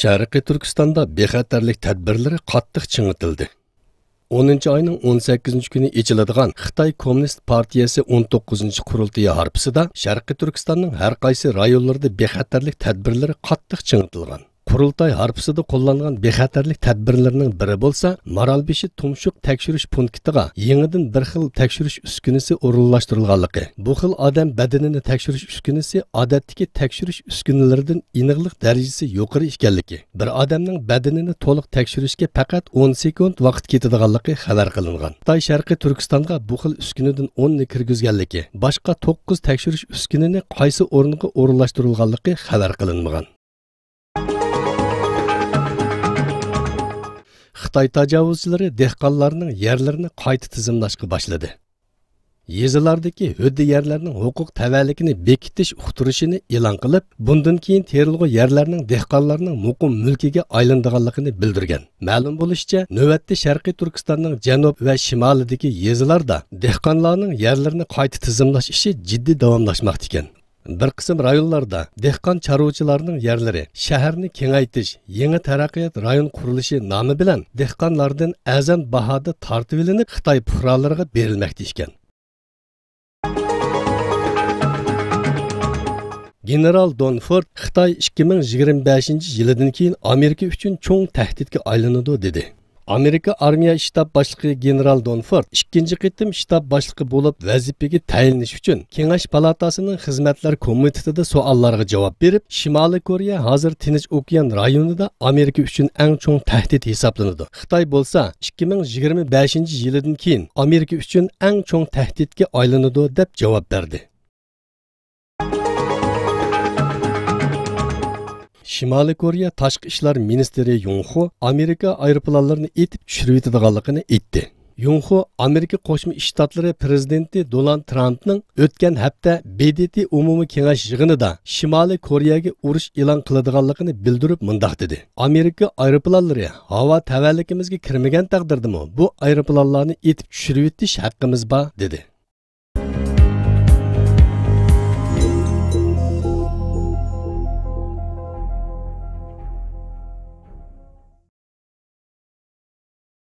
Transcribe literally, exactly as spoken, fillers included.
شەرقىي تۈركىستاندا بىخەتەرلىك تەدبىرلىرى قاتتىق چىڭىتىلدى. ئونىنچى ئاينىڭ ئون سەككىزىنچى كۈنى ئېچىلىدىغان خىتاي كوممۇنىست پارتىيەسى ئون توققۇزىنچى قۇرۇلتىيى ھارپىسىدا شەرقىي تۈركىستاننىڭ ھەر قايسى رايونلىرىدا بىخەتەرلىك تەدبىرلىرى قاتتىق چىڭىتىلغان. قۇرۇلتاي ھارپىسىدا قوللانغان بىخەتەرلىك تەدبىرلىرىنىڭ بىرى بولسا مارالبېشى تۇمشۇق تەكشۈرۈش پونكىتىغا يېڭىدىن بىر خىل تەكشۈرۈش ئۈسكۈنىسى ئورۇنلاشتۇرۇلغانلىقى، بۇ خىل ئادەم بەدىنىنى تەكشۈرۈش ئۈسكۈنىسى ئادەتتىكى تەكشۈرۈش ئۈسكۈنىلىرىدىن ئېنىقلىق دەرىجىسى يۇقىرى ئىكەنلىكى، بىر ئادەمنىڭ بەدىنىنى تولۇق تەكشۈرۈشكە پەقەت ئون سېكۇنت ۋاقىت كېتىدىغانلىقى خەۋەر قىلىنغان. خىتاي شەرقىي تۈركىستانغا بۇ خىل ئۈسكۈنىدىن ئوننى كىرگۈزگەنلىكى، باشقا توققۇز تەكشۈرۈش ئۈسكۈنىنى قايسى ئورۇنغا ئورۇنلاشتۇرۇلغانلىقى خەۋەر قىلىنمىغان. خىتاي تاجاۋۇزچىلىرى دېھقانلارنىڭ يەرلىرىنى قايتا تىزىملاشقا باشلىدى. يېزىلاردىكى ھۆددە يەرلەرنىڭ ھوقۇق تەۋەلىكىنى بېكىتىش ئۇقتۇرۇشىنى ئېلان قىلىپ، بۇندىن كېيىن تېرىلغۇ يەرلەرنىڭ دېھقانلارنىڭ مۇقىم مۈلكىگە ئايلىنىدىغانلىقىنى بىلدۈرگەن. مەلۇم بولۇشىچە، نۆۋەتتە شەرقىي تۈركىستاننىڭ جەنۇب ۋە شىمالىدىكى يېزىلاردا دېھقانلارنىڭ يەرلىرىنى قايتا تىزىملاش ئىشى جىددىي داۋاملاشماقتا ئىكەن. بىر قىسىم رايونلاردا دېھقان چارۋىچىلارنىڭ يەرلىرى شەھەرنى كېڭەيتىش، يېڭى تەرەققىيات رايون قۇرۇلۇشى نامى بىلەن دېھقانلاردىن ئەرزان باھادا تارتىۋېلىنىپ، خىتاي پۇقرالىرىغا بېرىلمەكتە ئىكەن. گېنېرال دونفورد خىتاي ئىككى مىڭ يىگىرمە بەشىنچى يىلىدىن كېيىن ئامېرىكا ئۈچۈن چوڭ تەھدىتكە ئايلىنىدۇ، دېدى. ئامېرىكا ئارمىيە شتاب باشلىقى گېنېرال دونفورد ئىككىنچى قېتىم شتاب باشلىقى بولۇپ ۋەزىپىگە تەيىنلىنىش ئۈچۈن كېڭەش پالاتاسىنىڭ خىزمەتلەر كومىتېتىدا سوئاللارغا جاۋاب بېرىپ، شىمالىي كورېيە ھازىر تىنچ ئوكيان رايونىدا ئامېرىكا ئۈچۈن ئەڭ چوڭ تەھدىت ھېسابلىنىدۇ. خىتاي بولسا ئىككى مىڭ يىگىرمە بەشىنچى يىلىدىن كېيىن ئامېرىكا ئۈچۈن ئەڭ چوڭ تەھدىتكە ئايلىنىدۇ، دەپ جاۋاب بەردى. شىمالىي كورېيە تاشقى ئىشلار مىنىستىرى يۇڭخۇ ئامېرىكا ئايروپىلانلىرىنى ئېتىپ چۈشۈرۈۋېتىدىغانلىقىنى ئېيتتى. يۇڭخۇ ئامېرىكا قوشما شتاتلىرى پرېزىدېنتى دونالد ترامپنىڭ ئۆتكەن ھەپتە ب د ت ئومۇمىي كېڭەش يىغىنىدا شىمالىي كورېيەگە ئۇرۇش ئېلان قىلىدىغانلىقىنى بىلدۈرۈپ مۇنداق دېدى: ئامېرىكا ئايروپىلانلىرى ھاۋا تەۋەلىكىمىزگە كىرمىگەن تەقدىردىمۇ بۇ ئايروپىلانلارنى ئېتىپ چۈشۈرۈۋېتىش ھەققىمىز بار، دېدى.